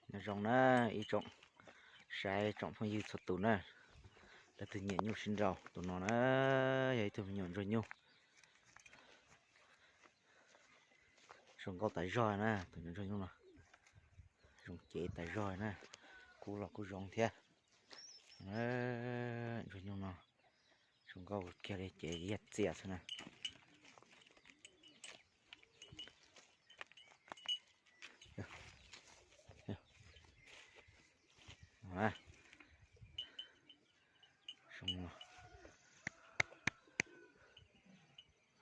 Nyob zoo na ib tsoom saib tsoom phooj ywg txhua tus na, leej twg nyiam nyuj sib nraus tus no na, yog ib tug me nyuam ntsuag nyuj zoo nkauj tas zog na, tus me nyuam ntsuag nyuj no zoo cev tas zog na, kub los kuj zoo thiab. Ntsuag nyuj no zoo nkauj kiag li, cev yaj txias xwb na.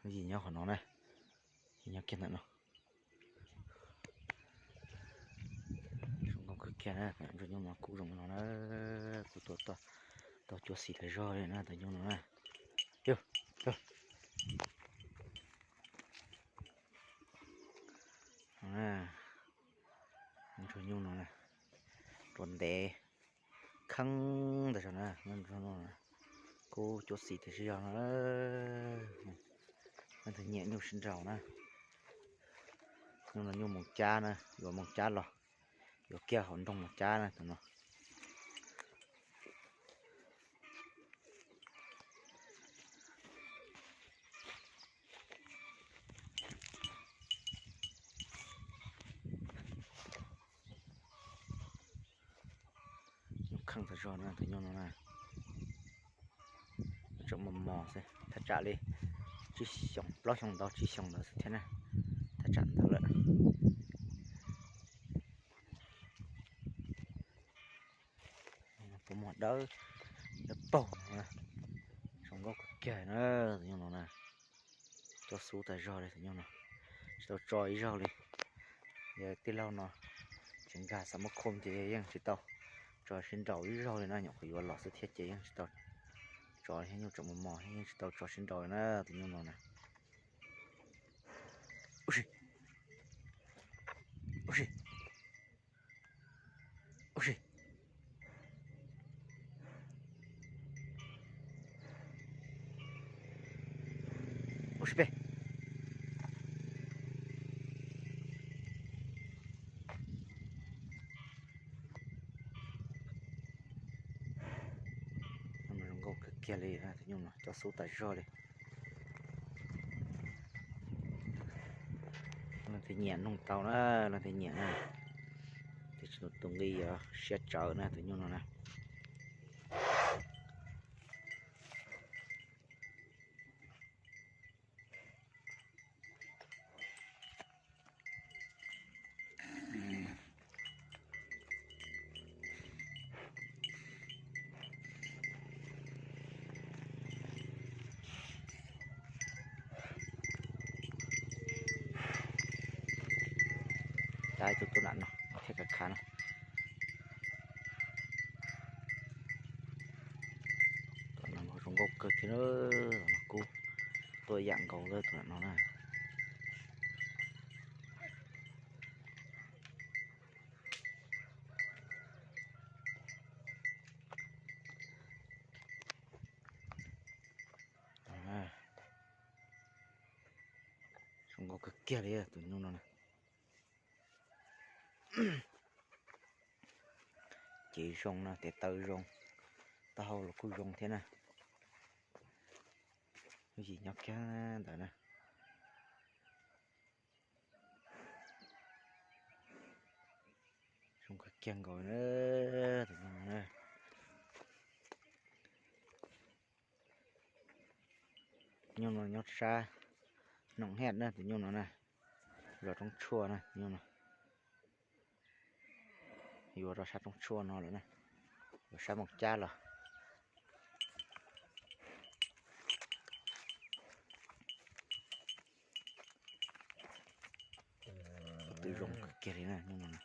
Yim nyob qhov no na, yim nyob kiag ntawm no. Zoo nkauj kawg kiag na, ntsuag nyuj no kub zoo no na, kub tuaj tau cuab xis tas zog li na tus nyuj no na. Ntsuag nyuj no na, rua ntev kheeb tas zog na, kub cuab xis tas zog no. Leej twg nyiam nyuj sib nraus na, nyuj no nyuj Moos Cab na, yuav Moos Cab los, yuav kiag hauv nroog Moos Cab na tus no. Nyuj kheej tas zog na tus nyuj no na. Tseem mos mos xwb, thaj tsam li tsib xyoos plaub xyoos ntau tsib xyoos ntawd xwb thiab na, thaj tsam ntawd lawm. Puas muag dawb, dawb paug, zoo nkauj kawg kiag na tus nyuj no na. Cuab xub tas zog li tus nyuj no, tsis tau tso ib zaug li. Yog tij laug no tseem nkag xav muab khum ces yeej tsis tau tso sib nraus ib zaug li na, nyuam qhuav yuav los xwb thiab ces yeej tsis tau tso, nyuj tseem mos mos yeej tsis tau tso sib nraus li na tus nyuj no na. Ua si, ua si, ua si, ua si peb. Zoo nkauj kawg kiag li tus nyuj no, cuab xub tas zog li. Leej twg nyiam noog tau na, leej twg nyiam na, tus nqi yuav siab tsawv na tus nyuj no na. Cab ib tug tuaj nram no thiab khav khav na. Tus no zoo nkauj kawg thiab, kub tuaj yam nkaus li tus nram no na. Zoo nkauj kawg kiag li tus nyuj no na. Cev zoo no, tes taw zoo, taub hau los kuj zoo thiab na. Lub yim nyob kiag ntawd na. Zoo kawg kiag nkaus na, tus nyuj no na. Nyuj no nyob sab Noom Hej na, tus nyuj no na, zos Roob Tshuaj na, tus nyuj no. Yuav rau sab Roob Tshuaj no lawm na, yuav sab Moos Cab los. Tus twg zoo kawg kiag li na, nyuj no na.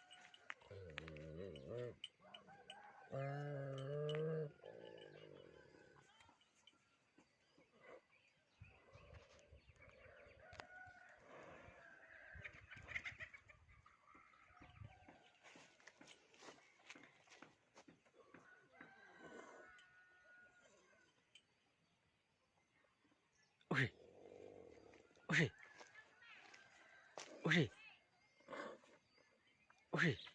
Ua si, ua si, ua si, ua si.